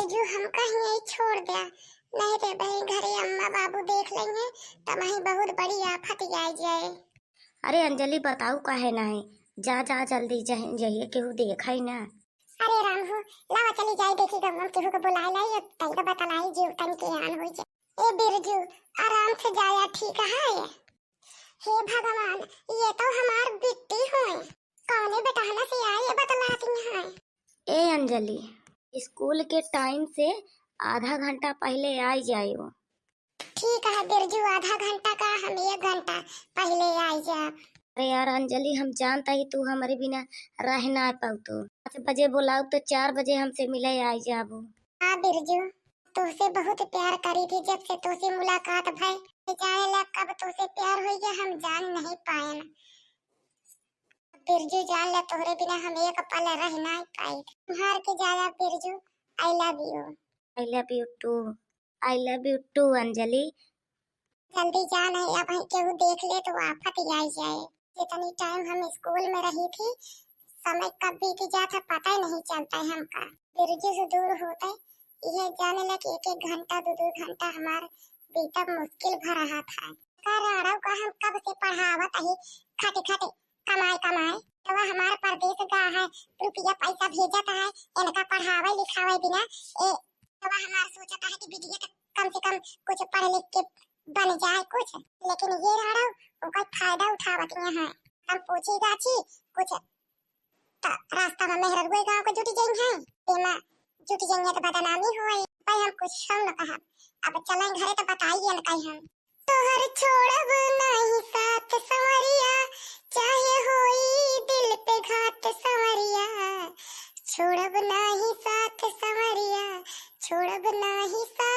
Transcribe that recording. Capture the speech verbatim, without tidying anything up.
जो हम कहीं यही छोड़ द्या, नहीं रे बहन, घरे अम्मा बाबू देख लेंगे, तब वहीं बहुत बड़ी आफत आ जाए। अरे अंजलि, बताऊ काहे नहीं, जा जा जल्दी जह-, जहिए केहू देखे ना। अरे राम हो, लावा चली जाए, देखी गम केहू के बुलाए लाई, तई तो बतलाई जीव तन के आन हो जाए। ए बिरजू, आराम से जाया, ठीक है? हे भगवान, ये तो हमार बिट्टी होए, कौने बेटहना से आई ये बतलाती हैं। ए अंजलि, स्कूल के टाइम से आधा घंटा पहले आई जायो। ठीक है बिरजू, आधा घंटा का हम एक घंटा पहले आई जाब। अरे यार अंजलि, हम जानता ही तू हमारे बिना रह ना पाऊ तो। पाँच बजे बुलाऊ तो चार बजे हमसे मिले आई जाबू। हाँ बिरजू, तोसे बहुत प्यार करी थी, जब से तोसे मुलाकात भई। जाने ला कब तोसे प्यार होई गया, हम जान नहीं पाएन। बिरजू जान ला, तोहरे बिना हम एक पल रह नहीं पाई। हार के जाया बिरजू, I love you। I love you too। I love you too अंजलि। जल्दी जा नहीं, अब हम केहू देख ले तो आफत आई जाए। जितनी टाइम हम स्कूल में रही थी, समय कब बीत जाता पता ही नहीं चलता है हमका। बिरजू से दूर होते यह जाने ला कि एक एक घंटा, दो दो घंटा हमार बीतब मुश्किल भरा रहा था। का राड़व का हम कब से पढ़ावत ही, खट खट कमाए कमाए, तो वह हमार परदेस गा है, रुपया पैसा भेजत है, इनका पढ़ावे लिखावे बिना, ए, तो वह हमार सोचत है कि बिटिया के कम से कम कुछ पढ़ लिख के बन जाए कुछ, लेकिन ये राड़व ओकर फायदा उठावत हैं। हम पूछी गाछी कुछ, त रास्ता में मेहररुए गाँव के जुट जाई हैं, एमा जुट जाई हैं तो बदनामी होई। भाई हम कुछ हम न कहब, अब चलें घरे तो बताइए न कहीं हम। तोहर छोड़ब नाही साथ संवरिया, चाहे होई दिल पे घात संवरिया। छोड़ब नाही साथ संवरिया, छोड़ब नाही साथ।